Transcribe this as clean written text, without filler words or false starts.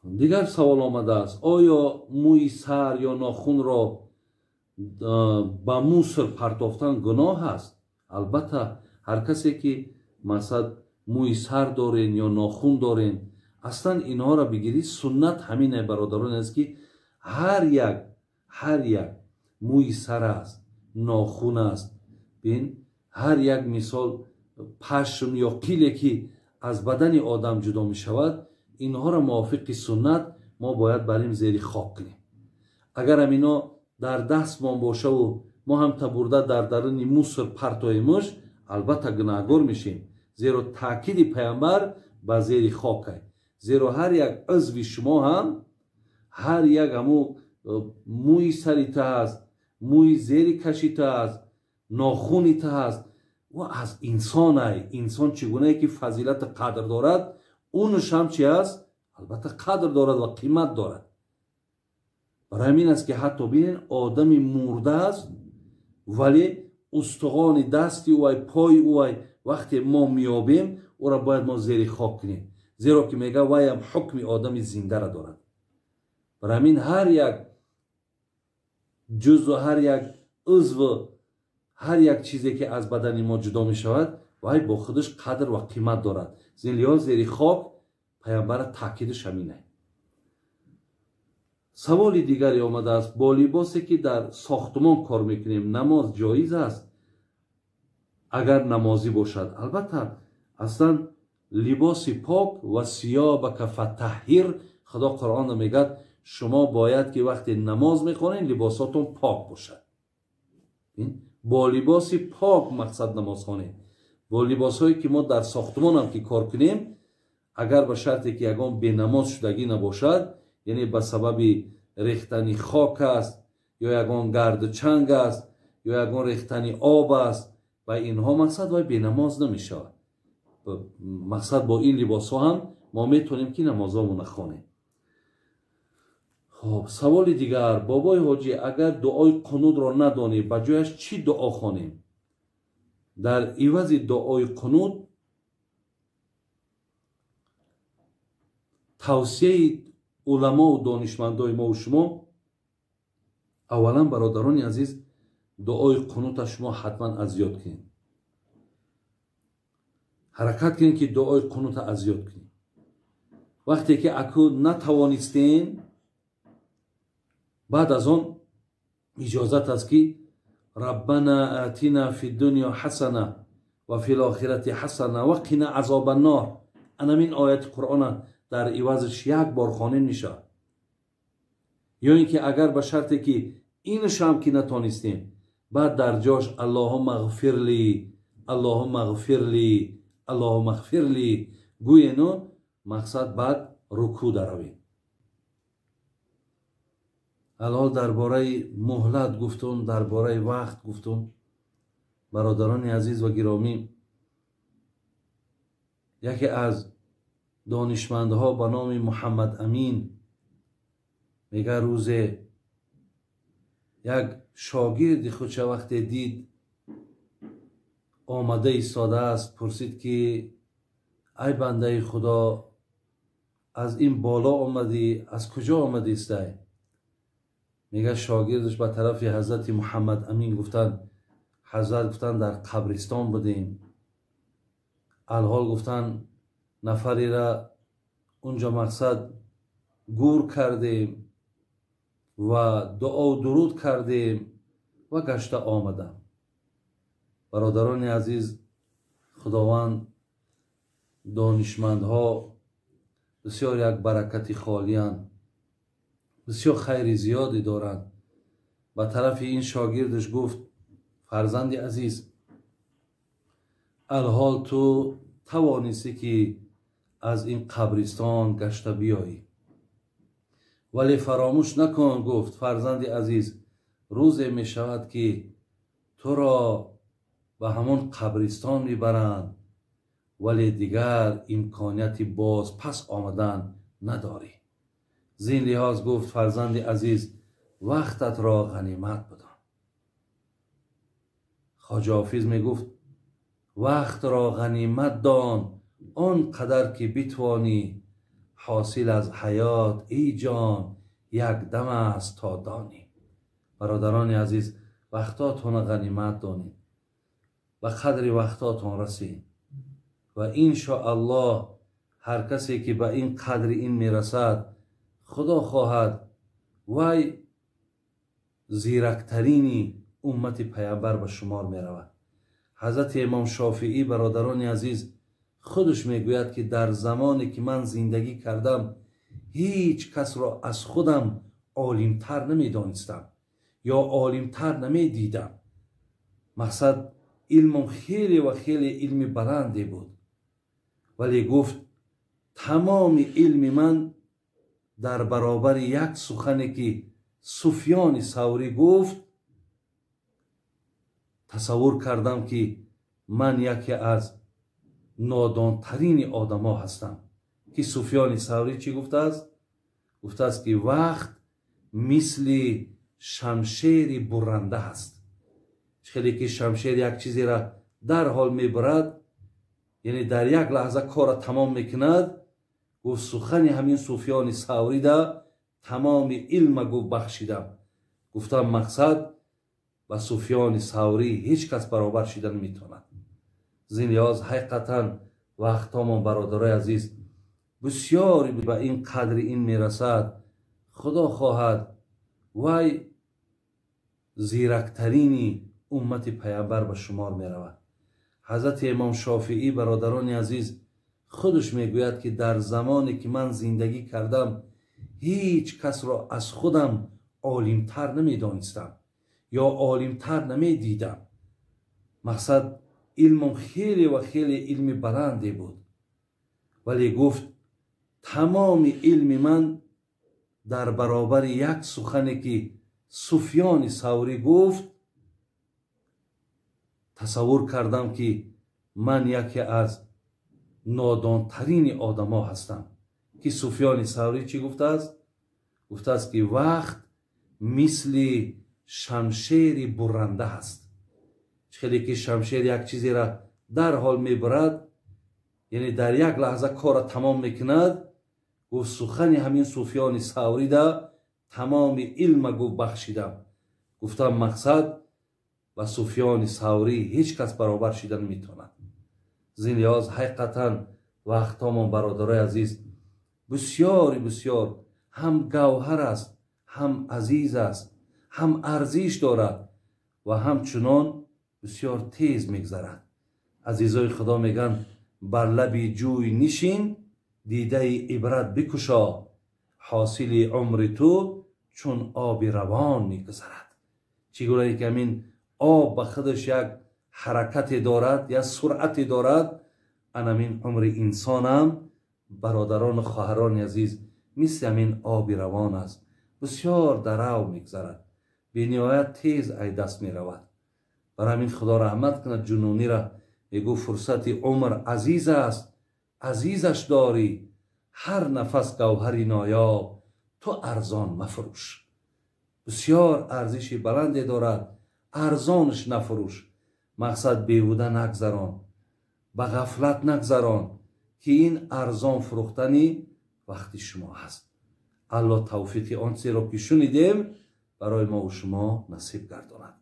Дигар савол омадааст: оё мӯи сар ё нохунро ба мусор партофтан гуноҳ аст? Албатта, ҳар касе ки масалан мӯи сар дорен ё нохун дорен, аслан инҳоро бигирӣ, суннат ҳамин бародарон аст ки ҳар як мӯи сар аст, нохун аст, бин ҳар як мисол пашм ё қиле ки аз бадани одам ҷудо мешавад, инҳоро мувофиқи суннат мо бояд барем зери хок кунем. Агар ҳамино дар дастмон бошаву мо ҳам табурда дар даруни мусор партоемуш, албатта гунаҳгор мешем, зеро таъкиди пайғамбар ба зери хок аст. Зеро ҳар як узви шумо ҳам, ҳар як ҳаму мӯи сари та аст, мӯи зери каши та аст, нохуни та аст, ва аз инсон ай. Инсон чӣ гунае ки фазилати қадр дорад, унуш ҳам чи аст? Албатта қадр дорад ва қимат дорад. Барои ҳамин аст ки ҳатто бинед, одами мурда аст, вале устухони дасти ӯ ай, пои ӯ ай, вақте мо меёбем, ӯро бояд мо зери хок кунем, зеро ки мега вайам ҳукми одами зиндара дорад. Барои ҳамин ҳар як ҷузъу ҳар як узву ҳар як чизе ки аз бадани мо ҷудо мешавад, вай бо худаш қадр ва қимат дорад. Зин лиҳоз зери хок пайғамбара таъкидаш ҳамин аст. Саволи дигаре омадааст: бо либосе ки дар сохтмон кор мекунем, намоз ҷоиз аст агар намозӣ бошад? Албатта, аслан либоси пок ва сиёбака фатаҳҳир, Худо Қуръонда мегӯяд, шумо бояд ки вақте намоз мехонед либосотон пок бошад. Бо либоси пок мақсад намоз хонед. Бо либосҳое ки мо дар сохтмонам ки кор кунем, агар ба шарте ки ягон бенамоз шудагӣ набошад, яъне ба сабаби рехтани хок аст ё ягон гарду чанг аст ё ягон рехтани об аст, ба инҳо мақсад вай бенамоз намешавад. Мақсад бо ин либосҳо ҳам мо метавонем ки намозҳомонро хонем. Хоб, саволи дигар: бобои ҳоҷӣ, агар дуои қунудро надонем, ба ҷояш чӣ дуо хонем? Дар ивази дуои қунуд тавсияи уламову донишмандои мову шумо, аввалан бародарони азиз, дуои қунута шумо ҳатман аз ёд кунед. Ҳаракат кунед ки дуои қунута аз ёд кунед. Вақте ки аку натавонистен, баъд аз он иҷозат аст ки раббана атина фи дунё ҳасана ва фил охирати ҳасана ва қина азоба нор, анамин ояти Қуръона дар ивазаш як бор хонем мешавад. Ё ин ки агар ба шарте ки инашам ки натонистем, баъд дар ҷош аллоҳумма ғфир ли, аллоҳумма ғфир ли, аллоҳумма ғфир ли гӯену мақсад баъд рукӯ даравем. Алҳол дар бораи муҳлат гуфтум, дар бораи вақт гуфтум. Бародарони азиз ва гиромӣ, яке аз донишмандҳо ба номи Муҳаммад Амин мега, рӯзе як шогирди худша вақте дид омада истодааст, пурсид ки ай бандаи Худо, аз ин боло омадӣ, аз куҷо омадистай? Мега шогирдаш ба тарафи ҳазрати Муҳаммад Амин гуфтанд, ҳазрат гуфтанд дар қабристон будем. Алҳол гуфтанд нафарера унҷо мақсад гур кардем ва дуову дуруд кардем ва гашта омадам. Бародарони азиз, Худованд донишмандҳо бисёр як баракати холиянд, бисёр хайри зиёде доранд. Ба тарафи ин шогирдаш гуфт: фарзанди азиз, алҳол ту тавонистӣ ки аз ин қабристон гашта биёӣ, вале фаромӯш накун, гуфт фарзанди азиз, рӯзе мешавад ки туро ба ҳамон қабристон мебаранд, вале дигар имконияти боз пас омадан надорӣ. Зин лиҳоз гуфт фарзанди азиз, вақтатро ғанимат бидон. Хоҷа Ҳофиз мегуфт: вақтро ғанимат дон, Он қадар ки битвонӣ, ҳосил аз ҳаёт эй ҷон як дам аст то донӣ. Бародарони азиз, вақтотонро ғанимат донед, ба қадри вақтотон расед ва иншоаллоҳ ҳар касе ки ба ин қадри ин мерасад, худо хоҳад вай зирактарини уммати паямбар ба шумор меравад. Ҳазрати имом Шофиӣ, бародарони азиз, худаш мегӯяд ки дар замоне ки ман зиндагӣ кардам, ҳеҷ касро аз худам олимтар намедонистам ё олимтар намедидам. Мақсад илмам хеле ва хеле илми баланде буд, вале гуфт тамоми илми ман дар баробари як сухане ки Суфёни Саврӣ гуфт, тасаввур кардам ки ман яке аз нодонтарини одамо ҳастам. Ки Суфёни Саврӣ чӣ гуфтааст? Гуфтааст ки вақт мисли шамшери бурранда ҳаст. Хеле ки шамшер як чизеро дарҳол мебурад, яъне дар як лаҳза корро тамом мекунад. Гуфт сухани ҳамин Суфёни Саврида тамоми илма гуфт бахшидам. Гуфтам мақсад ба Суфёни Саврӣ ҳеҷ кас баробар шида наметавонад. Зин лиҳоз ҳақиқатан вақтҳомон, бародарои азиз, бисёре ба ин қадри ин мерасад, худо хоҳад вай зирактарини уммати паямбар ба шумор меравад. Ҳазрати имом Шофиӣ, бародарони азиз, худаш мегӯяд ки дар замоне ки ман зиндагӣ кардам, ҳеҷ касро аз худам олимтар намедонистам ё олимтар намедидам. Мақсад илмам хеле ва хеле илми баланде буд, вале гуфт тамоми илми ман дар баробари як сухане ки Суфёни Саврӣ гуфт, тасаввур кардам ки ман яке аз нодонтарини одамо ҳастам. Ки Суфёни Саврӣ чӣ гуфтааст? Гуфтааст ки вақт мисли шамшери бурранда ҳаст. Хеле ки шамшер як чизеро дарҳол мебурад, яъне дар як лаҳза корро тамом мекунад. Гуфт сухани ҳамин Суфёни Саврида тамоми илма гуфт бахшидам. Гуфтам мақсад ба Суфёни Саврӣ ҳеҷ кас баробар шида наметавонад. Зин лиҳоз ҳақиқатан вақтҳомон, бародарои азиз, бисёре бисёр ҳам гавҳар аст, ҳам азиз аст, ҳам арзиш дорад ва ҳамчунон бисёр тез мегзарад. Азизои Худо мегӯянд бар лаби ҷӯй нишин, дидаи ибрат бикушо, ҳосили умри ту чун оби равон мегузарад. Чӣ гунае ки ҳамин об ба худаш як ҳаракате дорад, як суръате дорад, анамин умри инсонам, бародарону хоҳарони азиз, мисли ҳамин оби равон аст, бисёр дарав мегузарад, бениҳоят тез ай даст меравад. Барои ҳамин Худо раҳмат кунад ҷунунира, мегӯ фурсати умр азиз аст, азизаш дорӣ, ҳар нафас гавҳари ноёб, ту арзон мафурӯш. Бисёр арзиши баланде дорад, арзонаш нафурӯш. Мақсад беҳуда нагзарон, ба ғафлат нагзарон, ки ин арзон фурӯхтани вақти шумо ҳаст. Аллоҳ тавфиқи он чизеро ки шунидем барои мову шумо насиб гардонад.